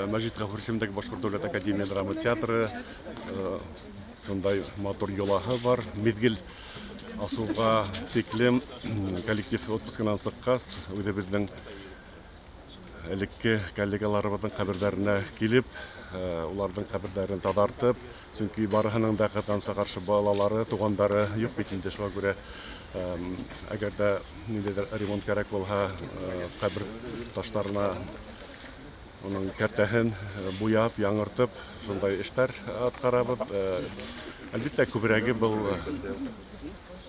Мәҗит Гафури исемендәге Башкорт дәүләт академия драма театры шундай матур йолаһы бар. Мизгел асыуға тиклем коллектив отпускынан сыҡҡас, үҙебеҙҙең элекке коллегаларыбыҙҙың ҡәберҙәренә килеп, уларҙың ҡәберҙәрен таҙартып, сөнки барыһының да ҡыҙғанысҡа ҡаршы балалары, туғандары юҡ бит инде, шуға күрә әгәр ҙә ниндәйҙер ремонт кәрәк булһа, ҡәбер таштарына уның кәртәһен буяп, яңыртып, шундай эштәр атҡарабыҙ. Әлбиттә, күберәге был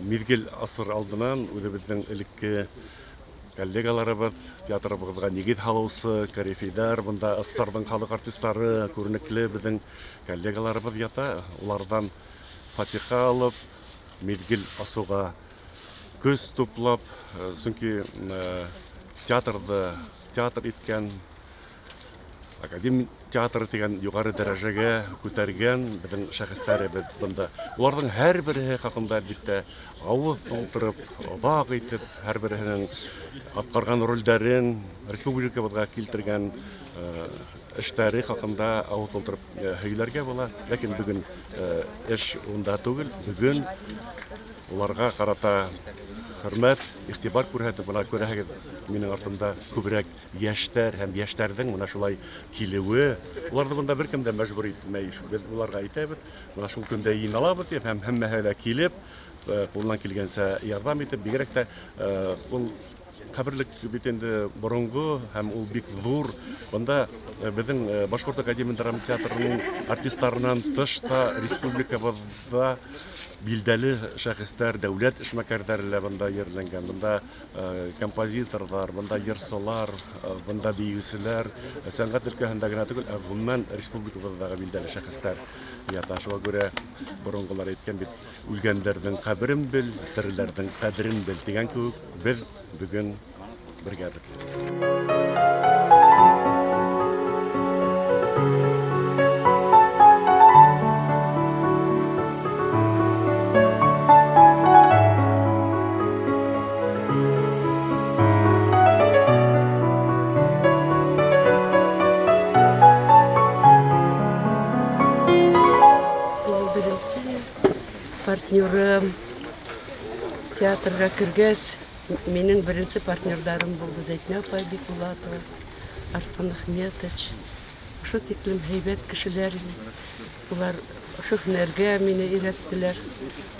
миҙгел асыр алдынан үҙебеҙҙең элекке коллегаларыбыҙ, театрыбыҙға нигеҙ һалыусы корифейҙар, бында СССРҙың халыҡ артистары, күренекле беҙҙең коллегаларыбыҙ ята. Уларҙан фатиха алып, миҙгел асыуға көс туплап, сөнки театрҙы театр иткән, академик театры тигән юғары дәрәжәгә күтәргән беҙҙең шәхестәребеҙ бында. Уларҙың һәр береһе хаҡында, әлбиттә, ауыҙ тултырып, оҙаҡ итеп, һәр береһенең атҡарған ролдәрен, республикабыҙға килтергән эштәре хаҡында ауыҙ тултырып һөйләргә була. Ләкин бөгөн эш унда түгел, бөгөн уларға ҡарата хөрмәт, иғтибар күрһәтеп, бына күрәһегеҙ, минең артымда күберәк йәштәр һәм йәштәрҙең бына шулай килеүе, уларҙы бында бер кем дә мәжбүр итмәй. Беҙ уларға әйтәбеҙ, бына шул көндә йыйналабыҙ тип, һәм һәммәһе лә килеп, ҡулынан килгәнсә ярҙам итеп, бигерәк тә ул ҡәберлек бит инде боронғо һәм ул бик ҙур. Бында беҙҙең Башҡорт академия драма театрының артистарынан тыш та республикабыҙҙа билдәле шәхестәр, дәүләт эшмәкәрҙәре лә бында ерләнгән. Бында композиторҙар, бында йырсылар, бында бейеүселәр, сәнғәт өлкәһендә генә түгел, ә ғөмүмән республикабыҙҙағы билдәле шәхестәр ята. Шуға күрә боронғолар әйткән бит, үлгәндәрҙең ҡәберен бел, тереләрҙең ҡәҙерен бел тигән кеүек, беҙ бөгөн бергәбеҙ. Минең беренсе партнерым театрға кергәс, минең беренсе партнерҙарым булды Зәйтүнә апай Бикбулатова, Арслан Ахметович. Ошо тиклем һәйбәт кешеләр ине. Улар ошо һөнәргә мине өйрәттеләр.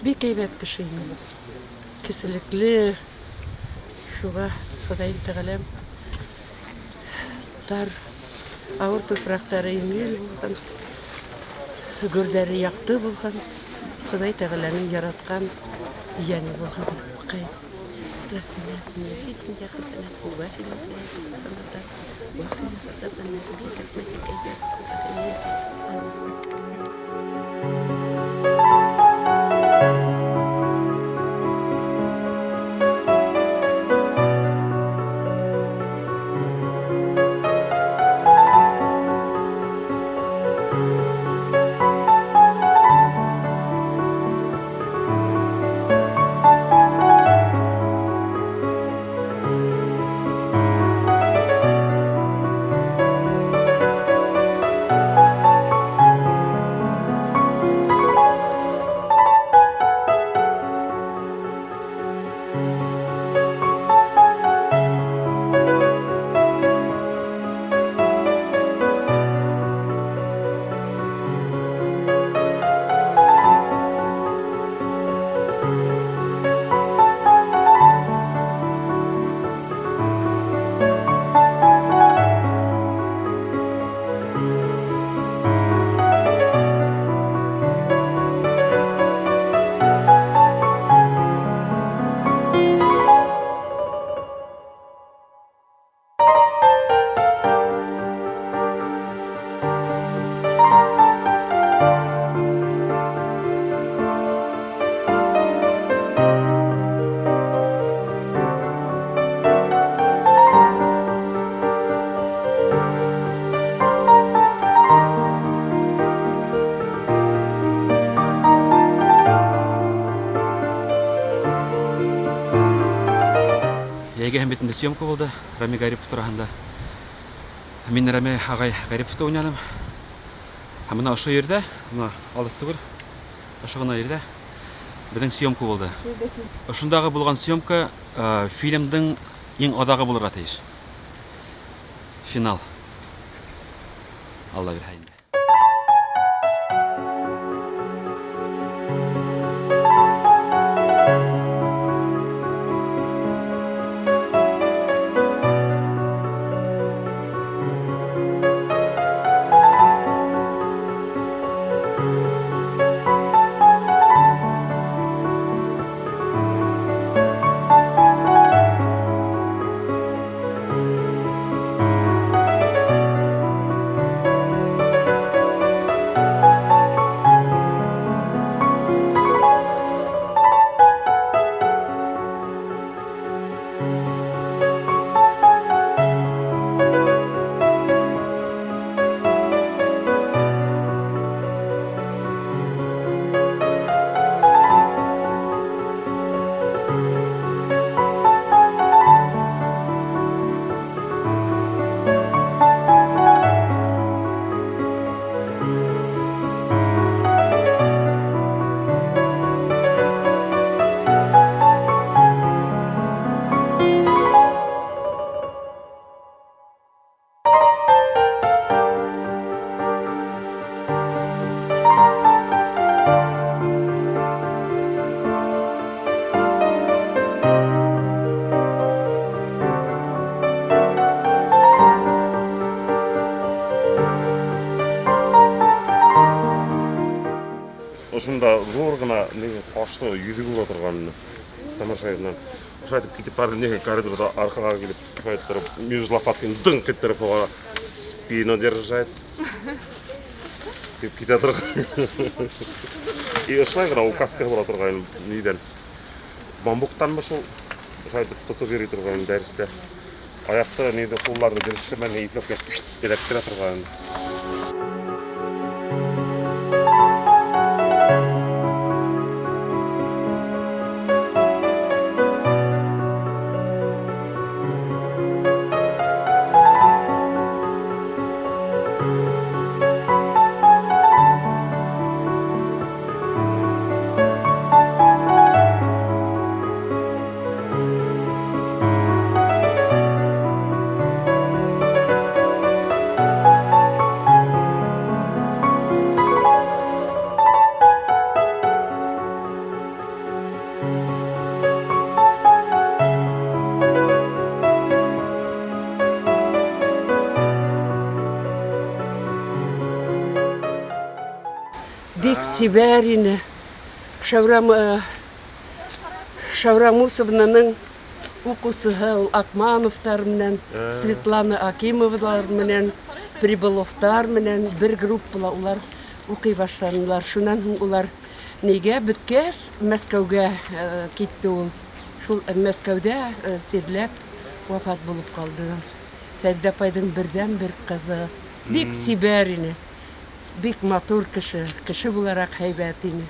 Бик һәйбәт кеше ине. Кеселекле. Шуға Хоҙайым Тәғәләм тар ауыр тупраҡтары еңел булған, гүрҙәре яҡты булған, Хоҙай Тәғәләнең яратҡан йәне булған. Йәйге һәм бит инде съемка булды Рами Гарипов тураһында. Мин Рәми ағай Ғариповты уйнаным. Һәм бына ошо ерҙә, бына алыҫ түгел, ошо ғына ерҙә беҙҙең съемка булды. Ошондағы булған съемка фильмдың иң аҙағы булырға тейеш. Финал. Алла бирһә инде. Ошонда ҙур ғына ни ташлы йөҙөк була торған тамашайынан. Ошолай итеп китеп барҙы, ни коридорҙа арҡаға килеп, ошолай иттереп, между лопаткин дыңҡ иттереп уға спину держать. Тип китә торған. И ошолай ғына указка була торған ниҙән. Бамбуктанмы шул ошолай итеп тотоп йөрөй торған дәрестә. Аяҡты, ниҙе, ҡулларҙы берештермәй ипләп эләктерә торған. Бик сибәр ине. Шәүрә Мусовнаның уҡыусыһы ул Акмановтар менән, Светлана Акимовалар менән, Прибыловтар менән бер группала улар уҡый башланылар. Шунан һуң улар нигә бөткәс Мәскәүгә китте ул. Шул Мәскәүҙә сирләп вафат булып ҡалды. Фәридә апайҙың берҙән-бер ҡыҙы. Бик сибәр ине. Бик матур кеше, кеше булараҡ һәйбәт ине.